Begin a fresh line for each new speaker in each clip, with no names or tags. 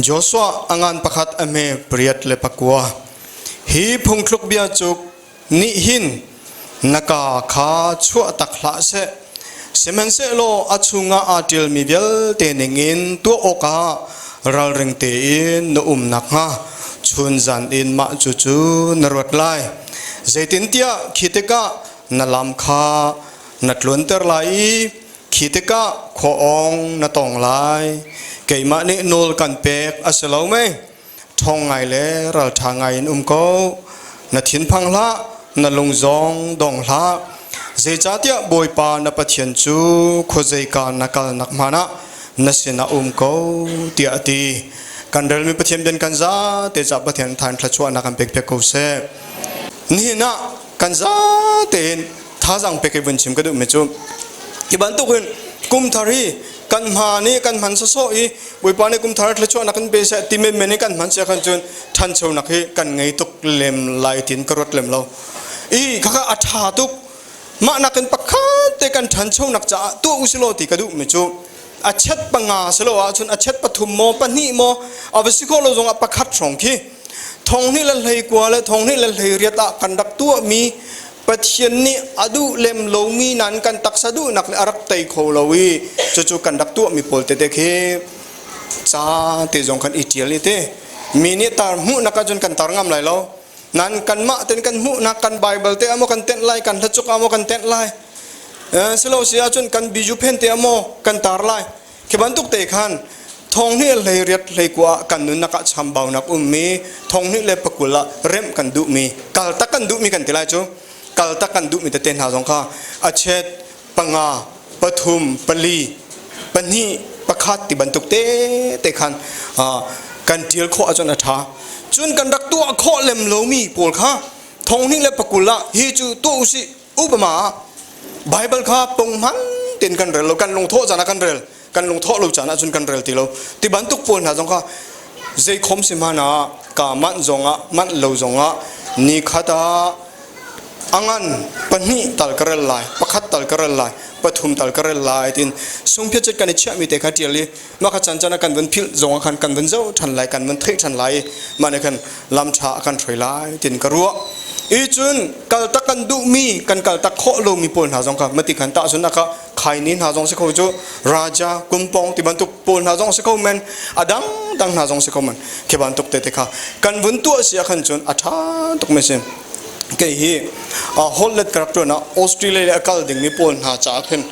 Joshua a ngan pakhat a hme pariat le pakua. Hi phungthluk bia cu nih hin na kaa kha chuah tak hlah seh. Sihmanhsehlaw a chungah aa ṭialmi vialte ningin tuah awkah ralring tein na um nakhnga chunzan in mah cucu na ruat lai. Zeitintiah khi tikah na lam kha na tluanter lai i khi tikah khua awng na tong lai. Keimah nih nawl kan pek a si lo mei? Ṭhawng ngai le ralṭha ngai in um ko. Na thinphang hlah, na lung zong dong hlah. Zeicahtiah Bawipa na Pathian cu khuazeika na kalnak hmanh ah na sinah um ko, tiah a ti. Kan relmi Pathian bian kan zate ca Pathian than thluachuahnak kan pek piak ko seh. Nihin ah kan zate in thazaang pek i vun chim ka duhmi cu hi bantukin kum thar hi kan hma nih kan hman sawsawh i Bawipa nih kum thar thluachuahnak kan pe seh ti menmen in kan hman sia khan cun ṭhanchonak hi kan ngei tuk lem lai tin ka ruat lem lo i khakha a ṭha tuk mah nakin pakhat te kan ṭhanchonak caah tuah usilaw ti ka duhmi cu a chet panga silo ahcun a chet pathum maw pahnih maw a va si khawh lo zongah pakhat hrawng khi thong hnih le hlei kua le thong hnih le hlei riat ah kan rak tuahmi Pathian nih a duh lem lomi nan kan taksa duhnak le a rak tei kho lo i cucu kan rak tuahmi pawl tete khi ca te zong khan i ṭial i te mi nih tar hmuhnak ahcun kan tar ngam lai lo nan kanmah ten kan hmuhnak kan Bible te amaw kan tenh lai kan hlacuk amaw kan tenh lai silo si ahcun kan biju phen te amaw kan tar lai Khi bantuk te khan thong hnih hlei riat hlei kua ah kan nunnak ah chambaunak ummi thong hnih le pakul ah remh kan duhmi kaltak kan duhmi kan ti lai cu kaltak kan duhmi tete hna zong kha a chet panga pathum pali pahnih pakhat ti bantuk te te khan kan tial khawh ahcun a ṭha cun kan rak tuah khawh lem lomi pawl kha thong hnih le pakul ah hi cu tuah usih upama ah Bible kha punghman tein kan rel lo kan lungthawh caan ah kan rel kan lungthawh lo caan ah cun kan rel ti lo ti bantuk pawl hna zong kha zei khom si hmanh ah ka manh zong ah manh lo zong ah ni khat ah angan pahnih tal ka rel lai pakhat tal ka rel lai pathum tal ka rel lai tin sungphiat chet kan i chiahmi te kha tial i mah kha chan chan ah kan vun philh zong ah khan kan vun zoh than lai kan vun theih than lai mah nih khan lam ṭha a kan hruai lai tin ka ruah i cun kaltak kan duhmi kan kaltak khawh lomi pawl hna zong kha mati khan tahcun aka khaini hna zong si kho cu raja kumpong ti bantuk pawl hna zong si kho men a dang dang hna zong si kho men khi bantuk te te kha kan vun tuah si ah khan cun a ṭha tuk mi si kei hi hollet ka rak ṭuan ah Australia a kal dingmi pawl hna caah khin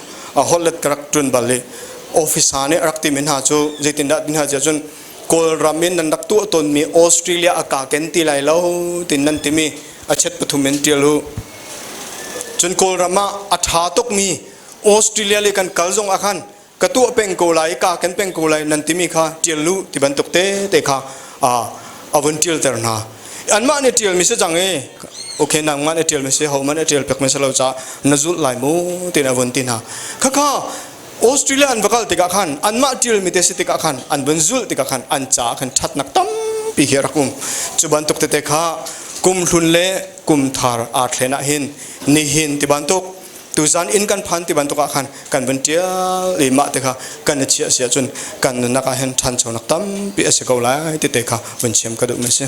hollet ka rak ṭuan bal i officer nih rak timi hna cu zeitindah ti hna cun Kawlram in nan rak tuah tawnmi Australia a ka ken ti lai lo tin nan timi a chet pathum in tial u. Cun Kawlram ah a ṭha tukmi Australia le kan kal zong ah khan ka tuah peng ko lai ka ken peng ko lai nan timi kha tial lu ti bantuk te te kha a vun tialter hna. Anmah nih tialmi si cang i okay nangmah nih tialmi si hohmanh nih tial pekmi si lo caah na zulh lai mu tiin a vun ti hna. Khakha Australia an va kal tikah khan anmah ṭialmi te si tikah khan an vun zulh tikah khan an caah khan ṭhatnak tampi hi a rak um. Cu bantuk tete kha kum hlun le kum thar aa thlen ah hin nihin ti bantuk tuzan inn kan phan ti bantuk ah khan kan vun ṭial i mah te kha kan i chiah si ahcun kan nunnak ah hin ṭhanchonak tampi a si ko lai ti te kha vun chim ka duhmi a si.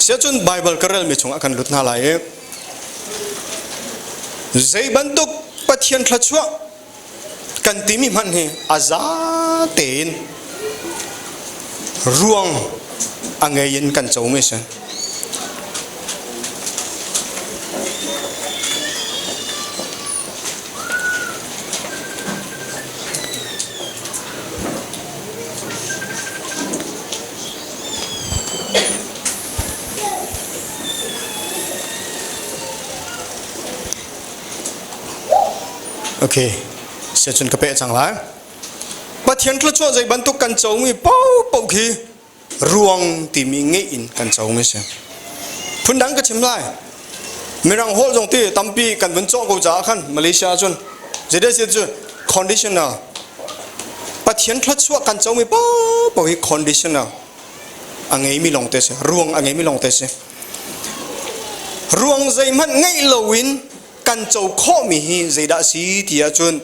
Siahcun Baibal ka relmi chungah kan lut hna lai i Zei bantuk Pathian thluachuah kan timi hmanh hi a za tein ruang a ngei in kan comi a si. Okay, siacun ka peh cang lai. Pathian thluachuah zei bantuk kan comi paohpaoh khi ruang timi ngeih in kan comi si. Phundang ka chim lai. Mirang holh zong ti tampi kan vun cawh ko caah khan Malaysia ahcun zeidah si cu conditional Pathian thluachuah kan comi paohpaoh hi conditional a ngeimi lawng te si ruang a ngeimi lawng te si ruang zeihmanh ngeih loin kan co khawhmi hi zeidah si ti ahcun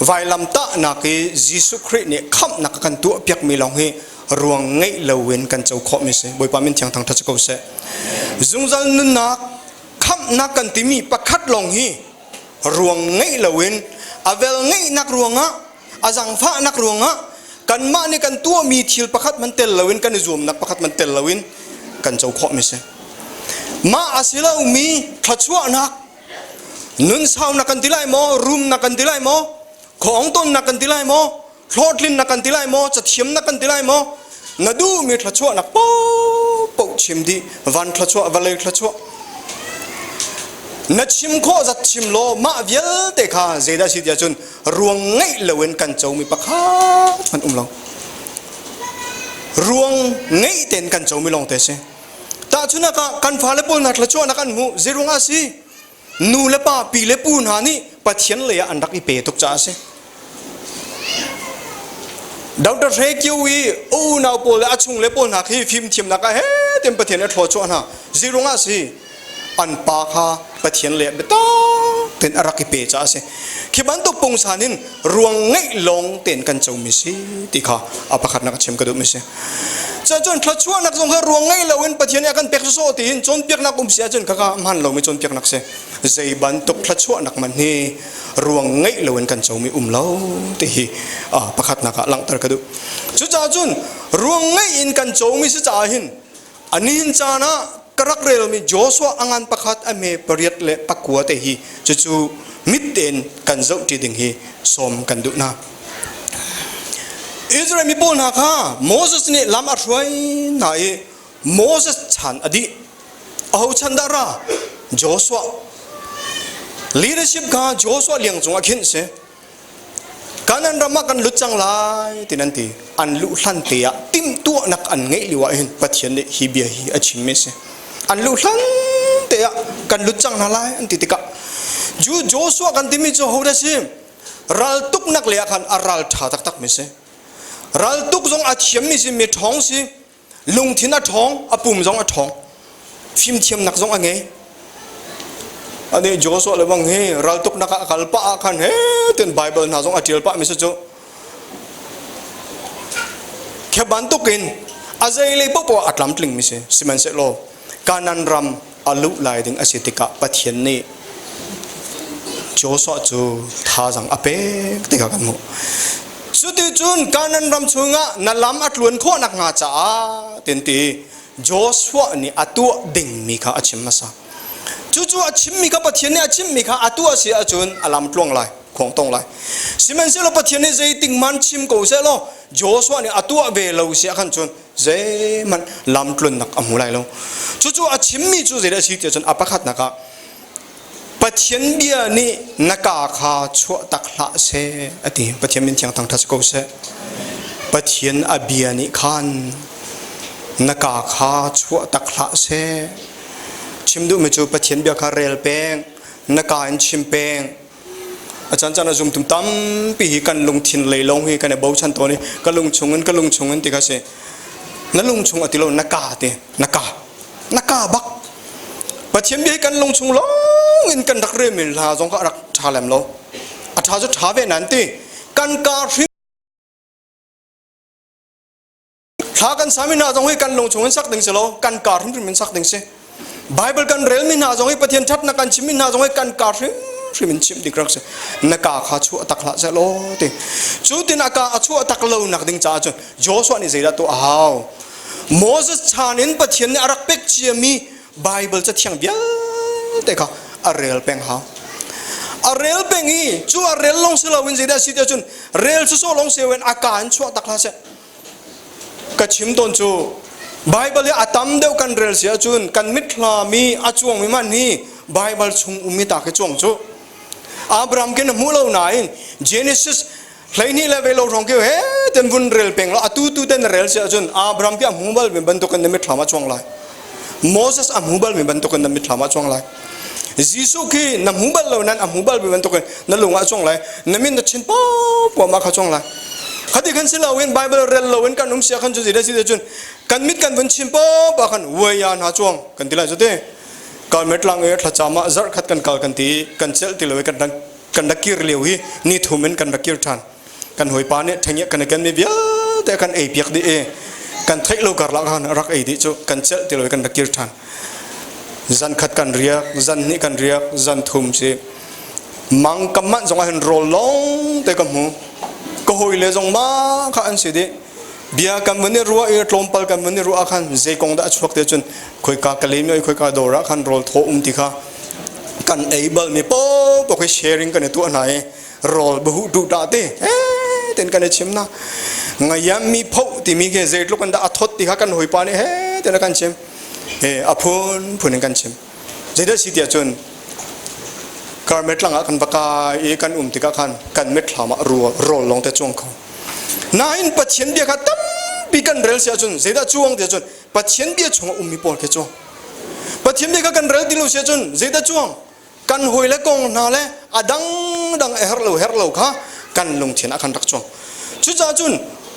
Vailamtahnak i Jesuh Khrih nih khamhnak a kan tuahpiakmi lawng hi ruang ngeih loin kan co khawhmi si. Bawipa min thiang thangṭhat si ko seh. Zungzal nunnak khamhnak kan timi pakhat lawng hi ruang ngeih loin a vel ngeihnak ruangah a zangfahnak ruangah kanmah nih kan tuahmi thil pakhat man tel loin kan i zuamnak pakhat man tel loin kan co khawhmi si. Mah a si lomi thluachuahnak nunsaunak kan ti lai maw rumnak kan ti lai maw khawngtonnak kan ti lai maw hlawhtlinnak kan ti lai maw cathiamnak kan ti lai maw na duhmi thluachuahnak paohpaoh chim dih van thluachuah vawlei thluachuah na chim khawh zat chim law mah vialte kha zeidah si tiah cun ruang ngeih loin kan comi pakhat hmanh um lo ruang ngeih tein kan comi lawng te si Tahchunhnak ah kan fale pawl hna thluachuahnak an hmuh zeiruang ah si nu le pa pi le pu hna nih Pathian lei ah an rak i pe tuk caah a si. Dr. Hre Kio i a unau pawl le a chung le pawl hna khi fimthiamnak ah he tian Pathian a thluachuah hna. Zeiruang ah si an pa kha Pathian lei ah biatak tein a rak i pe caah a si. Khi bantuk pungsan in ruang ngeih lawng tein kan comi si ti kha a pakhatnak a chim ka duhmi si. Cun thluachuahnak zong kha ruang ngei loin Pathian nih a kan pek sawsawh tiin cawnpiaknak um si ahcun khakha hmaan lomi cawnpiaknak si. Zei bantuk thluachuahnak man hi ruang ngeih loin kan comi um lo ti hi pakhatnak ah langhter ka duh. Cucaah cun ruang ngeih in kan comi si caah hin A nihin caan ah ka rak relmi Joshua a ngan pakhat a hme pariat le pakua te hi cucu mit tein kan zohṭi ding hi sawm kan duh hna. Israel mi pawl hna kha Moses nih lam a hruai hna i Moses chan a dih. Aho chan dah ra? Joshua. Leadership kha Joshua liang cung ah khinh si. Kanan ram ah kan lut cang lai tin an ti. An luh hlan te ah timhtuahnak an ngeih lio ah hin Pathian nih hi bia hi a chimmi a si. An luh hlan te ah kan lut cang hna lai an ti tikah Ju Joshua kan timi cu ho dah si? Raltuknak lei ah khan a ral ṭha taktak mi si. Raltuk zong a thiammi si, mi ṭhawng si. Lungthin a ṭhawng, a pum zong a ṭhawng. Fimthiamnak zong a ngei. Ani Joshua le bang hi raltuknak ah a kal pah ah khan he ten Bible hna zong a ṭial pah mi si cu. Khi bantukin a zeilei paohpaoh a tlamtling mi si. Sihmanhsehlaw Kanan ram a luh lai ding a si tikah Pathian nih Joshua cu thazaang a pek tikah kan hmuh. Cuticun Kanan ram chungah na lam a tluan khawh nakhnga caah tin ti Joshua nih a tuah dingmi kha a chim hmasa. Cucu a chimmi kha Pathian nih a chimmi kha a tuah si ahcun a lam tluang lai, khuang tong lai. Sihmanhsehlaw Pathian nih zeitik man chim ko sehlaw Joshua nih a tuah ve lo si ah khan cun zeihmanh lamtlunnak a hmu lai lo cucu a chimmi cu zeidah a si tiah cun a pakhatnak ah Pathian bia nih na ka kha chuah tak hlah seh a ti Pathian min thiang thangṭhat si ko seh Pathian a bia nih khan na ka kha chuah tak hlah seh chim duhmi cu Pathian bia kha rel peng na ka in chim peng A caan caan ah zumtum tampi hi kan lungthin lei lawng hi kan i bochan tawn i ka lung chungin ka lung chungin ti kha si. Na lung chung a ti lo na ka ti na ka na ka bak. Pathian bia hi kan lung chung lawng in kan rak relmi hla zong kha a rak ṭha lem lo. A ṭha cu ṭha ve nan ti. Kan ka hrim Thla kan sami hna zong hi kan lung chung in sak ding si lo, kan kar hrimhrim in sak ding si. Bible kan relmi hna zong hi Pathian ṭhatnak kan chimmi hna zong hi kan kar hrimhrim in chimh ding rak si. Na ka kha chuah tak hlah seh law ti. Cu tin a ka a chuah tak lo nak ding caah cun Joshua nih zeidah tuah a hau? Moses chan in Pathian nih a rak pek ciami Bible cathiang vialte kha a rel peng hau. A rel peng i cu a rel lawng si loin zeidah si tiah cun rel sawsawh lawng si loin a ka in chuah tak hlah seh. Ka chim tawn cu Bible hi a tam deuh kan rel si ahcun kan mitthlam i a cuangmi hmanh hi Bible chung ummi ta khi cuang cu. Abraham khi na hmu lo nain Genesis 12 le ve lo hrawng khi he ten vun rel peng lo atu tu ten na rel si ahcun Abraham khi a hmu bal mi bantukin na mitthlam a cuang lai. Moses a hmu bal mi bantukin na mitthlam a cuang lai. Jesuh khi na hmu bal lo nan a hmu bal mi bantukin na lung ah cuang lai. Na min na chin pawm ah kha cuang lai. Khati khan si loin Bible rel loin kan um sia khan cu zei si cun kan mit kan vun chim pawp ah khan waya hna cuang kan ti lai cu te. Kalmet lang e thlacam ah zarh khat kan kal kan ti kan celh ti lo i kan dang. Kan rak kir lio hi ni thum in kan rak kir ṭhan. Kan hawipa nih ṭhengiah kan i kenmi vialte kan ei piak dih i kan theih lo karlak khan rak ei dih cu kan celh ti lo i kan rak kir ṭhan. Zan khat kan riak, zan hnih kan riak, zan thum si. Mang ka manh zong ah hin rawl lawng te ka hmu. Ka hawile zong ma kha an si dih. Bia kan vun i ruah i tlawmpal kan vun i ruah ah khan zei kong dah a chuak te cun khoika ka lem i khoika dawr ah khan rawl thaw um ti kha kan ei bal mi paohpaoh khi sharing kan i tuah hna i rawl bahu duh dah te ten kan i chim na ngayam mi pho timi khi zeitluk an dah a thot ti kha kan hawipa nih he ten a kan chim he a phun phun in kan chim zeidah si tiah cun Karmet lang ah kan va kai i kan um tikah khan kan mitthlam ah rawl lawng te cuang kho nain Pathian bia kha tampi kan rel si ahcun zeidah cuang tiah cun Pathian bia chungah ummi pawl khi cuang Pathian bia kha kan rel ti lo si ahcun zeidah cuang kan hawile kong hna le a dangdang a herh lo herh lo kha kan lungthin ah khan rak cuang cucaah cun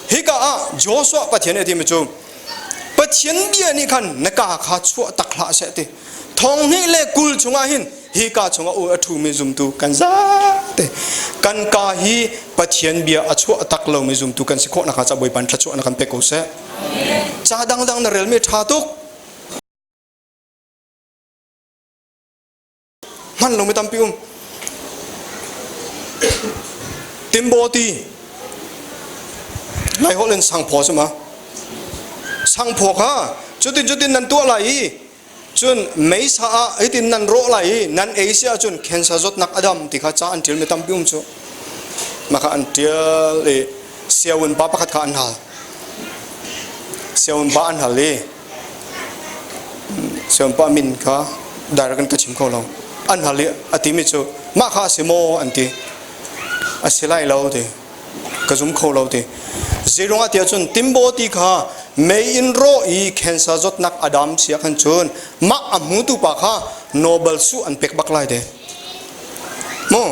hika ah Joshua Pathian nih a timi cu Pathian bia nih khan na ka kha chuah tak hlah seh ti thong hnih le kul chungah hin hi ka chungah u a ṭhumi zumtu kan zate kan ka hi Pathian bia a chuah tak lomi zumtu kan si khawh nakhnga ca Bawipa thluachuah na kan pek ko seh ca dangdang na relmi ṭha tuk hman lomi tampi um Timbawti Laiholh in sangphaw si ma sangphaw kha cutin cutin nan tuah lai i cun meisa ah hitin nan rawh lai i nan ei si ahcun cancer zawtnak a dam ti kha ca an ṭial mi tampi um cu mah kha an ṭial i siawun pa pakhat kha an hal siawun pa an hal i Siangpa min kha direct in ka chim kho lo. An hal i a timi cu mah kha a si maw an ti. A si lai lo ti. Ka zum kho lo ti. Zeiruang ah tiah cun timbo ti kha mei in rawh i cancer zawtnak a dam si ah khan cun mah a hmutu pa kha Nobel su an pek bak lai te. Mu.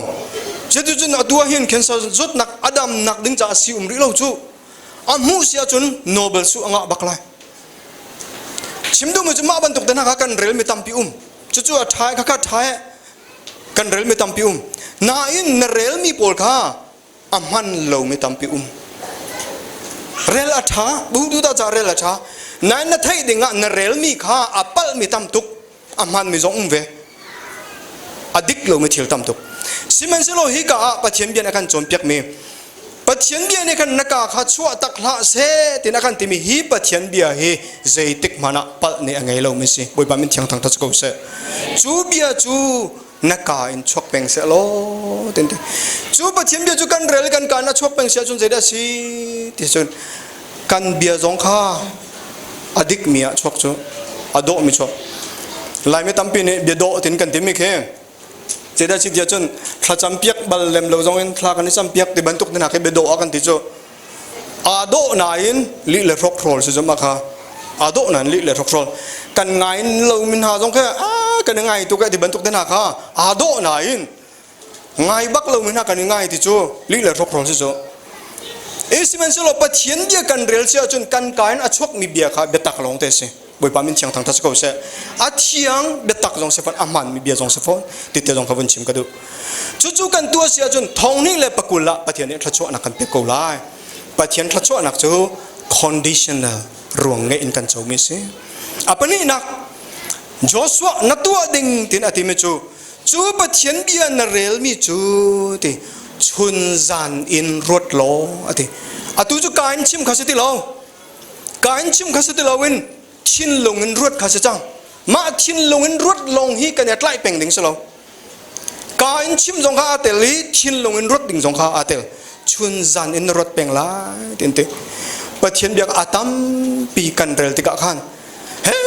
Cuticun atu ah hin cancer zawtnak a damnak ding caah si um rih lo cu. A hmuh si ahcun Nobel su a ngah bak lai. Chim duhmi cu mah bantuk te hna kha kan relmi tampi um. Cucu a ṭha kha kha ṭha kan relmi tampi um. Nain na relmi pawl kha a hman lomi tampi um. Rel a ṭha, duhduh dah ca rel a ṭha. Nain na theih ding ah na relmi kha a palhmi tam tuk, a hmanmi zong um ve. A dik lomi thil tam tuk. Sihmanhsehlaw hika ah Pathian bia nih a kan cawnpiakmi Pathian bia nih khan na ka kha chuah tak hlah seh tiin a kan timi hi Pathian bia hi zeitik hmanh ah palh nih a ngei lomi si. Bawipa min thiang thangthat ko seh. Cu bia cu na ka in chuak peng seh law tin ti. Cu Pathian bia cu kan rel kan ka na chuak peng si ahcun zeidah si ti cun kan bia zong kha a dikmi ah chuak cu a dawhmi chuak. Laimi tampi nih bia dawh tin kan timi khi Zeidah si tiah cun thlacam piak bal lem lo zong in thla kan i cam piak ti bantuk te hna khi biadawh ah kan ti cu. Aa dawh nain lih le hrokhrawl si zum kha. Aa dawh nain lih le hrokhrawl. Kan ngai lo min hna zong khi aa kan i ngai tuk eh ti bantuk te hna kha aa dawh nain ngai bak lo mi hna kan i ngai ti cu lih le hrokhrawl si cu. E sihmanhsehlaw Pathian bia kan rel si ahcun kan ka in a chuakmi bia kha biatak lawng te a si. Bawipa min thiang thangthat si ko seh. A thiang biatak zong si fawn, a hmaanmi bia zong si fawn, ti te zong kha vun chim ka duh. Cucu kan tuah si ahcun thong hnih le pakul ah Pathian nih thluachuahnak kan pek ko lai. Pathian thluachuahnak cu conditional ruang ngeih in kan comi si. A pahnihnak, Joshua na tuah ding tin a timi cu cu Pathian bia na relmi cu ti chun zan in ruat law a ti. Atu cu ka in chim kha si ti lo. Ka in chim kha si ti loin thinlung in ruat kha si cang. Mah thinlung in ruat lawng hi kan i tlaih peng ding si lo. Ka in chim zong kha aa tel i thinlung in ruat ding zong kha aa tel. Chun zan in na ruat peng lai tin ti. Pathian biak a tampi kan rel tikah khan he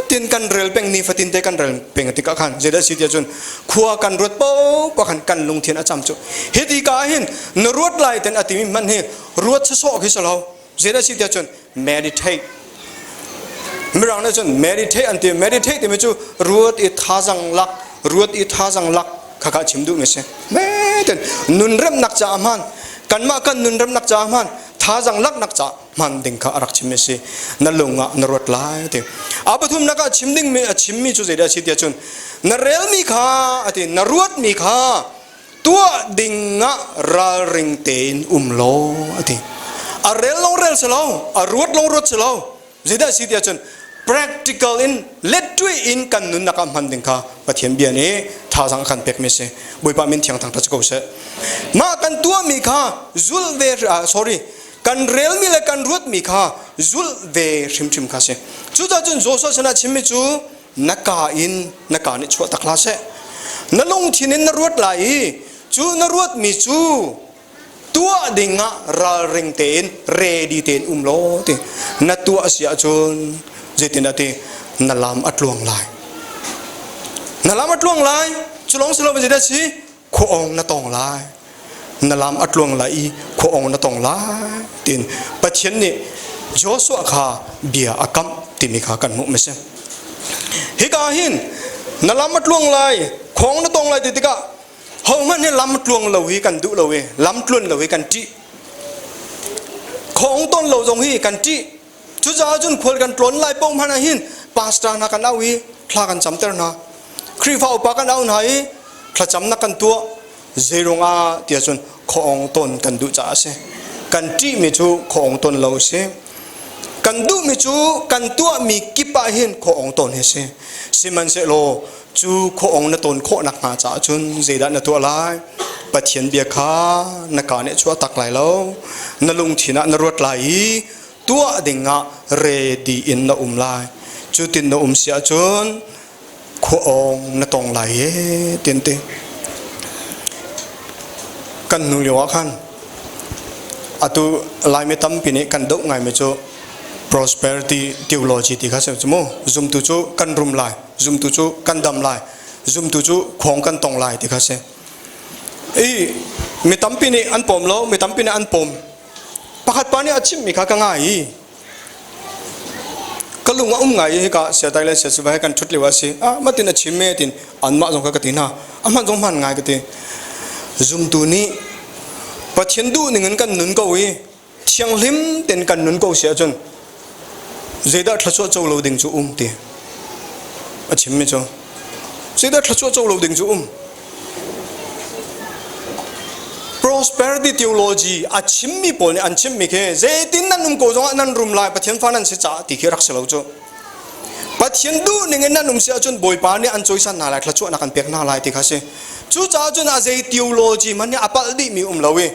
tin kan rel peng ni fatin te kan rel peng tikah khan zeidah si tiah cun khua kan ruat paoh khan kan lungthin a cam cu hi ti ka hin na ruat lai ten a timi hmanh hi ruat sawsawh khi si lo Zeidah si tiah cun meditate. Mirang nih cun meditate an ti. Meditate timi cu ruat i thazang lak, ruat i thazang lak khakha chim duhmi si. Meten nun remnak caah hman, kanmah kan nun remnak caah hman, thazang laknak caah hman ding kha a rak chimmi si. Na lung ah na ruat lai ti. A pathumnak ah chim dingmi a chimmi cu zeidah si tiah cun na relmi kha ati na ruatmi kha Tuah ding ah ralring tein um law a ti. A rel lawng rel si lo, a ruat lawng ruat si lo. Zeidah si tiah cun practical in letṭui in kan nunnak ah hman ding kha Pathian bia nih thazaang a kan pekmi a si. Bawipa min thiang thangṭhat si ko seh. Mah kan tuahmi kha zulh ve sorry kan relmi le kan ruatmi kha zulh ve hrimhrim kha si. Cucaah cun Joshua sinah chimmi cu na kaa in na kaa nih chuah tak hlah seh. Na lungthin in na ruat lai i cu na ruatmi cu tuah ding ah ralring tein ready tein um law ti na tuah si ahcun zeitin dah ti na lam a tluang lai. Na lam a tluang lai cu lawng si lo zeidah si khua ong na tong lai na lam a tluang lai i khua ong na tong lai tiin Pathian nih Joshua kha bia a kamh timi kha kan hmuh mi si. Hika hin na lam a tluang lai khong na tong lai ti tikah hohmanh hi lam tluang lo hi kan duh lo i lam tluan lo hi kan ṭih. Khong ton lo zong hi kan ṭih. Cucaah cun khual kan tlawn lai paoh hmanh ah hin pastor hna kan auh i thla kan camter hna. Khrihfa upa kan auh hna i thlacamnak kan tuah. Zeiruang ah tiah cun khuaawng ton kan duh caah a si. Kan ṭihmi cu khuaawng ton lo a si. Kan duhmi cu kan tuahmi kip ah hin khuaawng ton hi a si. Sihmanhsehlaw cu khuaawng na ton khawh nakhnga caah cun zeidah na tuah lai? Pathian bia kha na kaa nih a chuah tak lai lo. Na lungthin ah na ruat lai i tuah ding ah ready in na um lai. Cutin na um si ahcun khua awng na tong lai e tin ti. Kan hnu lio ah khan atu Laimi tampi nih kan doh ngaimi cu prosperity theology ti kha si cu mu. Zumtu cu kan rum lai, zumtu cu kan dam lai, zumtu cu khawng kan tong lai ti kha si. I mi tampi nih an pawm lo, mi tampi nih an pawm. Pakhat pa nih a chimmi kha ka ngai i ka lung a um ngai i hika siatai le siasiva he kan ṭhut lio ah a si. Ah matin a chim me tin anmah zong kha ka ti hna. A hman zong hman ngai ka ti. Zumtu nih Pathian duh ning in kan nun ko i thianghlim tein kan nun ko si ahcun zeidah thluachuah co lo ding cu um ti a chimmi cu zeidah thluachuah co lo ding cu um Prosperity theology a chimmi pawl nih an chimmi khi zeitin nan um ko zongah nan rum lai Pathian fa nan si caah ti khi rak si lo cu. Pathian duh ning in nan um si ahcun Bawipa nih an cawisan hna lai thluachuahnak an pek hna lai ti kha si. Cucaah cun a zei theology hmanh nih a palh dihmi um lo i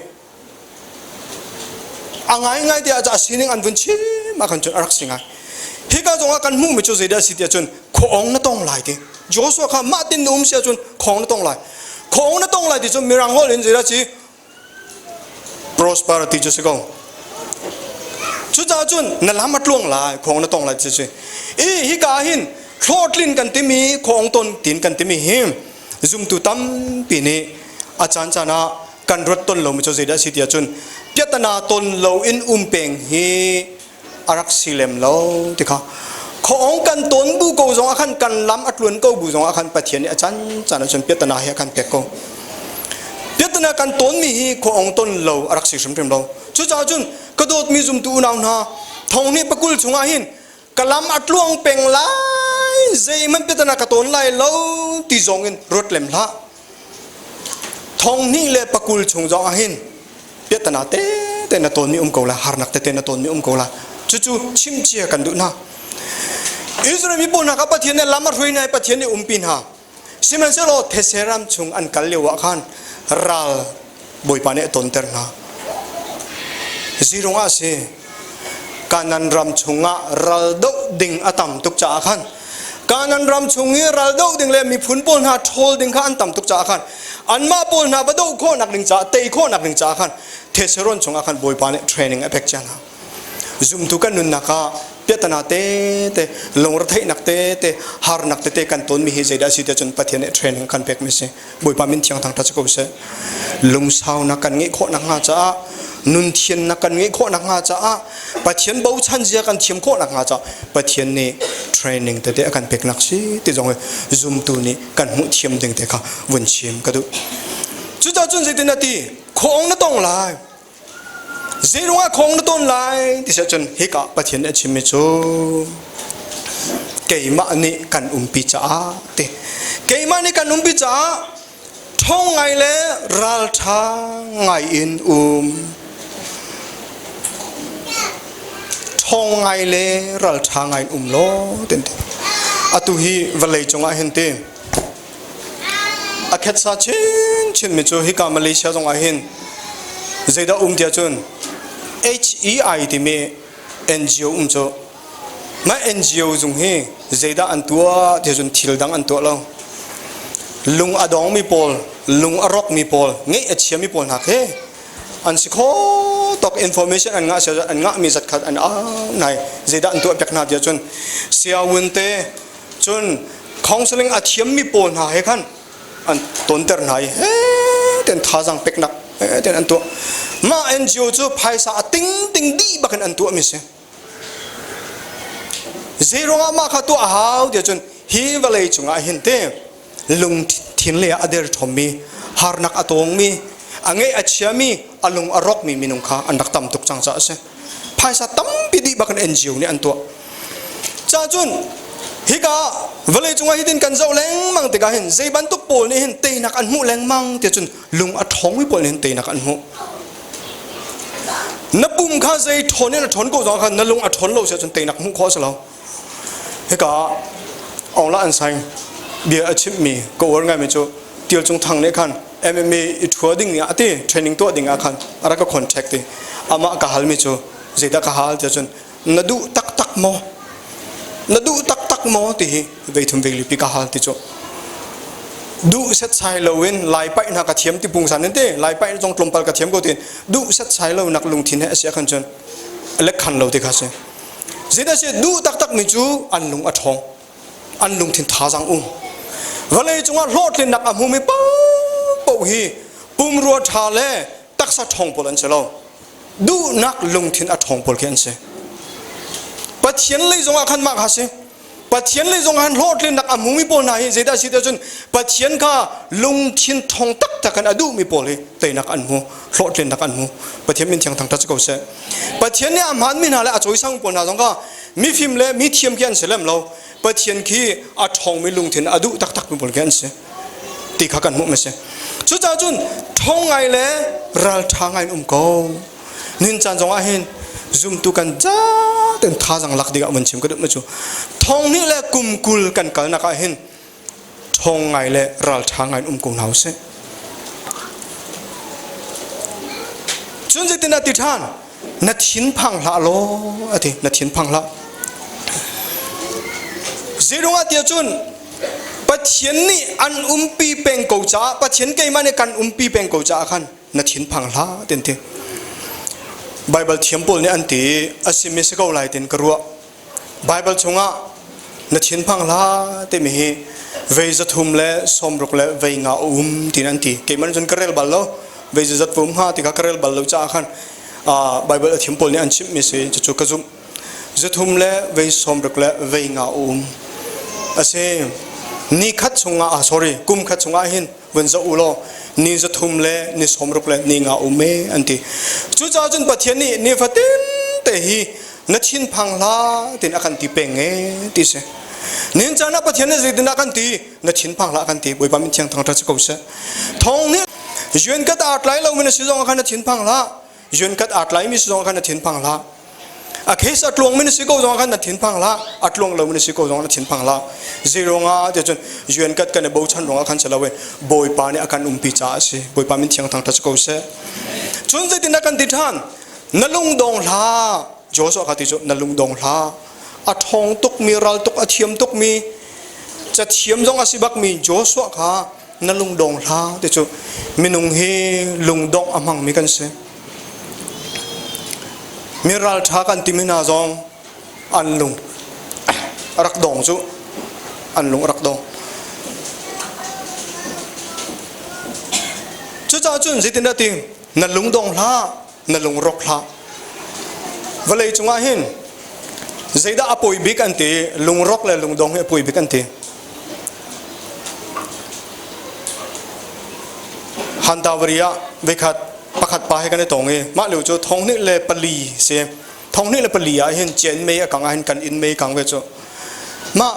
A ngaingai tiah a sining an vun chim ah khan cun a rak si ngai. Hika zongah kan hmuhmi cu zeidah a si tiah cun khuaawng na tong lai ti. Joshua kha mah tin na um si ahcun khuaawng na tong lai. Khuaawng na tong lai ti cu mirang holh in zeidah si prosperity cu si ko. Cucaah cun na lam a tluang lai, khuaawng na tong lai ti si. I hika hin hlawhtlin kan timi khuaawng ton tin kan timi hi zumtu tampi nih a caan caan ah kan ruat ton lomi cu zeidah a si tiah cun piatana ton lo in um peng hi a rak si lem lo ti kha khuaawng kan ton bu ko zong ah khan kan lam a tluan ko bu zong ah khan Pathian nih a can caan ah cun piatana hi a kan pek ko piatana kan tonmi hi khuaawng ton lo a rak si hrimhrim lo cucaah cun ka dawtmi zumtu unau hna thong nih pakul chungah hin ka lam a tluang peng lai zeihmanh piatana ka ton lai lo ti zong in ruat lem hlah Thong hnih le pakul chung zong ah hin piahtana tete na tawnmi um ko lai, harnak tete na tawnmi um ko lai. Cucu chim cia kan duh hna. Israel mi pawl hna kha Pathian nih lam a hruai hna i Pathian nih umpi hna. Sihmanhsehlaw thetse ram chung an kal lio ah khan ral Bawipa nih a tonter hna. Zirung ah a si. Kanan ram chungah ral doh ding a tam tuk caah khan Kanan ram chung i ral doh ding le miphun pawl hna ṭhawl ding kha an tam tuk caah khan anmah pawl hna va doh khawhnak ding caah tei khawhnak ding caah khan Thessalon chungah khan Bawipa nih training a pek cia hna. Zumtu kan nunnak ah piahtana tete lungretheihnak tete harnak tete kan tonmi hi zeidah a si tiah cun Pathian nih training kan pekmi si. Bawipa min thiang thangṭhat si ko seh. Lungsaunak kan ngeih khawh nakhnga caah nun thiannak kan ngeih khawh nakhnga caah Pathian bochan zia kan thiam khawh nakhnga caah Pathian nih training tete a kan peknak si ti zong zumtu nih kan hmuh thiam ding te kha vun chim ka duh. Cucaah cun zeitin a ti? Khawng na tong lai. Zeirung ah khong na ton lai ti cun hika Pathian nih a chimmi cu keimah nih kan umpi caah ti keimah nih kan umpi caah Ṭhawng ngai le ralṭha ngai in um. Ṭhawng ngai le ralṭha ngai in um law tin ti. Atu hi vawlei cungah hin ti a khetsa chinchin mi cu hika Malaysia zongah hin zeidah um tiah cun HEI timi NGO um cu Mah NGO zung hi zeidah an tuah ti cun thil dang an tuah lo. Lung a dongmi pawl, lung a rawkmi pawl, ngeih a chiami pawl hna khi an si kho tawk information an ngah an ngahmi zat khat an au nai zeidah an tuah piak hna tiah cun siawun te cun counseling a thiammi pawl hna he khan an tonter hna i he ten thazaang peknak he ten an tuah mah NGO cu phaisa a ting ting dih bakin an tuah mi si Zeiruangah mah kha tuah a hau tiah cun hi vawlei cungah hin te lungthin lei ah a derthawmmi, harnak a tawngmi, a ngeih a chiami, a lung a rawkmi minung kha an rak tam tuk cang caah a si. Phaisa tampi dih bak in NGO nih an tuah. Ca cun hika vawlei cungah hitin kan zoh lengmang tikah hin zei bantuk pawl nih hin teinak an hmuh lengmang tiah cun lung a ṭhawngmi pawl nih hin teinak an hmuh. Na pum kha zei ṭhawn in a ṭhawn ko zong khan na lung a ṭhawn lo si ahcun teinak hmuh khawh a si lo. Hika Aung La An Saing bia a chimhmi ka uar ngaimi cu Tial Cung Thang nih khan MMA i ṭhua ding ah ti training tuah ding ah khan a rak ka contact ti amah ka halmi cu zeidah ka hal tiah cun na duh taktak maw na duh taktak maw ti hi veithum veilipi ka hal ti cu duh setsai loin lai paih hna ka thiam ti pungsan in te lai paih zong tlawmpal ka thiam ko tin duh setsai lo nak lungthin he a si ahkhan cun lek khan lo ti kha si zeidah si duh taktak mi cu an lung a ṭhawng an lungthin thazaang um vawlei cungah hlawhtlinnak a hmumi paohpaoh hi pumrua ṭha le taksa ṭhawng pawl an si lo duhnak lungthin a ṭhawng pawl khi an si Pathian lei zongah khan mah kha si Pathian lei zongah khan hlawhtlinnak a hmumi pawl hna hi zeidah si cun Pathian kha lungthin ṭhawng taktak in a duhmi pawl hi teinak an hmu hlawhtlinnak an hmu Pathian min thiang thangṭhat si ko seh Pathian nih a hmaanmi hna le a cawisang pawl hna zong kha mifim le mi thiam khi an si lem lo Pathian khi a ṭhawngmi lungthin a duh taktakmi pawl khi an si ti kha kan hmuh mi si cucaah cun ṭhawng ngai le ralṭha ngai in um ko nin caan zongah hin zumtu kan zaten thazang lak dingah mun chim ka duh mi cu thong hnih le kum 20 kan kalnak ah hin ṭhawng ngai le ralṭha ngai in um ko hna usih cun zeitin a ti ṭhan na thin phang hlah law a ti na thin phang hlah zeirungah tiah cun Pathian nih an umpi peng ko caah Pathian keimah nih kan umpi peng ko caah khan na thin phang hlah tin ti Bible thiam pawl nih an ti a simi si ko lai tin ka ruah Bible chungah na thin phang hlah timi hi vei 360 le 50 um tin an ti keimah nih cun ka rel bal lo vei zat um hnga ti kha ka rel bal lo caah khan Bible a thiam pawl nih an chimhmi si cucu ka zumh 360 le 50 um a si ni khat chungah ah sorry kum khat chungah hin vun zoh u law ni 300 le ni 60 le ni nga um e an ti cucaah cun Pathian nih nifatin te hi na thinphang hlah tin a kan ti peng e ti si nin caan ah Pathian nih zeitin a kan ti na thinphang hlah kan ti Bawipa min thiang thangṭhat si ko seh thong nih yuan kat aa tlai lo mi na si zong ah khan na thinphang hlah yuan kat aa tlai mi si zong ah khan na thinphang hlah a case a tluang mi na si ko zong ah khan na thinphang hlah a tluang lo mi na si ko zong ah na thinphang hlah zeiruangah ti cun yuan kat kan i bochan ruangah khan si lo Bawipa nih a kan umpi caah a si Bawipa min thiang thangṭhat si ko seh cun zeitin a kan ti ṭhan na lung dong hlah Joshua kha ti cu na lung dong hlah a ṭhawng tukmi ral tuk a thiam tukmi cathiam zong a si bakmi Joshua kha na lungdong hlah ti cu minung hi lungdongh a hmangmi kan si mi ralṭha kan timi hna zong an lung a rak dong cu an lung a rak dong cucaah cun zeitindah ti na lungdong hlah na lung rawk hlah vawlei cungah hin zeidah a poi bik an ti lungrawk le lungdong hi a poi bik an ti Hantavari ah veikhat pakhat pa he kan i tong i mah lio cu 2004 si 2004 ah hin cian mei a kang ah hin kan inn mei kang ve cu. Mah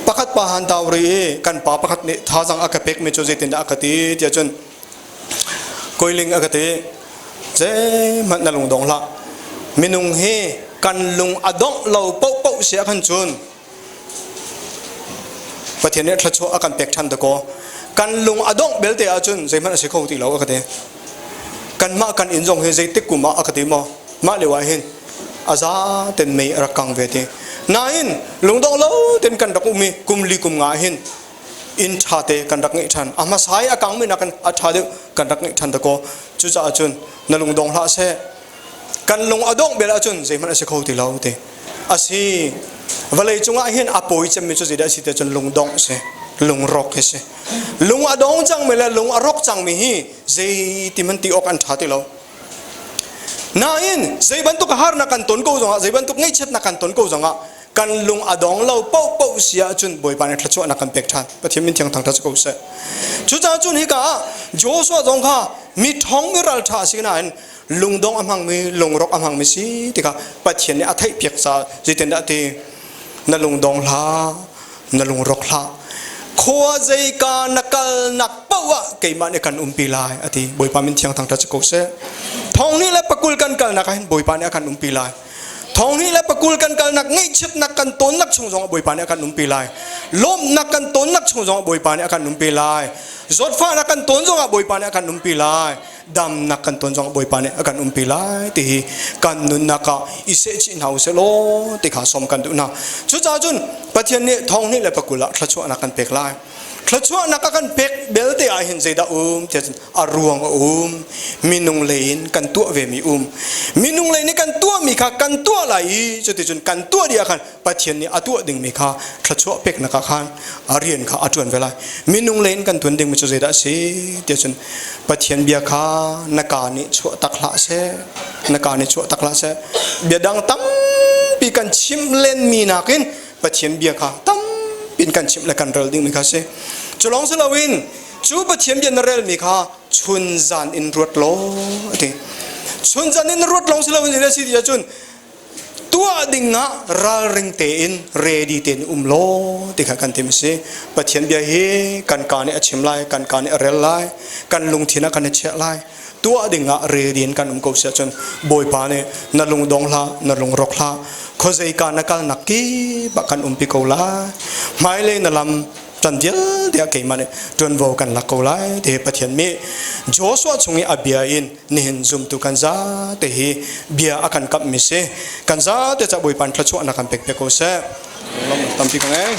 pakhat pa han tau ri i kan pa pakhat nih thazang a ka pekmi cu zeitindah a ka ti tiah cun koiling a ka ti zeihmanh na lung dong hlah minung hi kan lung a dongh lo paohpaoh si ahkhan cun Pathian nih thluachuah a kan pek ṭhan dakaw kan lung a dongh belte ahcun zeihmanh a si kho ti lo a ka ti kanmah kan inn zong hi zeitik kum ah a ka ti maw mah lio ah hin a za ten mei a rak kang ve ti nain lungdong lo ten kan rak um i kum li kum nga hin inn ṭha te kan rak ngeih ṭhan a hmasa i a kangmi nakin a ṭha deuh kan rak ngeih ṭhan dakaw cucaah cun na lungdong hlah seh kan lung a dongh bel ahcun zeihmanh a si kho ti lo ti a si vawlei cungah hin a pawi cemmi cu zeidah a si ti cun lungdongh si lungrawk hi si lung a dong cangmi le lung a rawk cangmi hi zeiti man ti awk an ṭha ti lo nain zei bantuk harnak kan ton ko zongah zei bantuk ngaihchiatnak kan ton ko zongah kan lung a dong lo paohpaoh si ahcun Bawipa nih thluachuahnak kan pek ṭhan Pathian min thiang thangṭhat si ko seh cucaah cun hika ah Joshua zong kha mi ṭhawng mi ralṭha a si nain lungdong a hmangmi lungrawk a hmangmi si tikah Pathian nih a theihpiak caah zeitindah ti na lungdong hlah na lungrawk hlah khua zeika na kalnak paoh ah keimah nih kan umpi lai a ti Bawipa min thiang thangṭhat si ko seh thong ni le pakul kan kalnak ah hin Bawipa nih a kan umpi lai thong ni le pakul kan kalnak ngaihchiatnak kan tonnak chung zong ah Bawipa nih a kan umpi lai lawmhnak kan tonnak chung zong ah Bawipa nih a kan umpi lai zawtfahnak kan ton zong ah Bawipa nih a kan umpi lai damnak kan ton zong Bawipa nih a kan umpi lai ti hi kan nunnak ah i sehchih hna usih law ti kha sawm kan duh hna. Cucaah cun Pathian nih thong hnih le pakul ah thluachuahnak kan pek lai. Thluachuahnak a kan pek belte ah hin zeidah um tiah cun a ruang a um. Minung lei in kan tuah ve mi um. Minung lei nih kan tuahmi kha kan tuah lai i cuticun kan tuah dih ah khan Pathian nih a tuah dingmi kha thluachuah peknak ah khan a rian kha a ṭuan ve lai. Minung lei in kan tuan dingmi cu zeidah a si tiah cun Pathian bia kha na kaa nih chuah tak hlah seh. Na kaa nih chuah tak hlah seh. Bia dang tampi kan chim lenmi nakin Pathian bia kha tampi in kan chimh le kan rel dingmi kha a si. Cu lawng si loin cu Pathian bia na relmi kha chun zan in ruat law a ti. Chun zan in ruat lawng si loin zeidah a si ti ahcun tuah ding ah ralring tein ready tein um law ti kha kan tim si Pathian bia hi kan ka nih a chim lai kan ka nih a rel lai kan lungthin ah kan i chiah lai tuah ding ah ready in kan um ko si ahcun Bawipa nih na lung dong hlah na lung rawk hlah khuazei ka na kal nak kip ah kan umpi ko lai hmailei na lam tan vialte ah keimah nih ṭuanvo kan lak ko lai ti Pathian nih Joshua chung i a bia in nihin zumtu kan zate hi bia a kan kamhmi si kan zate ca Bawipa thluachuahnak kan pek pe ko seh tampi ka ngei.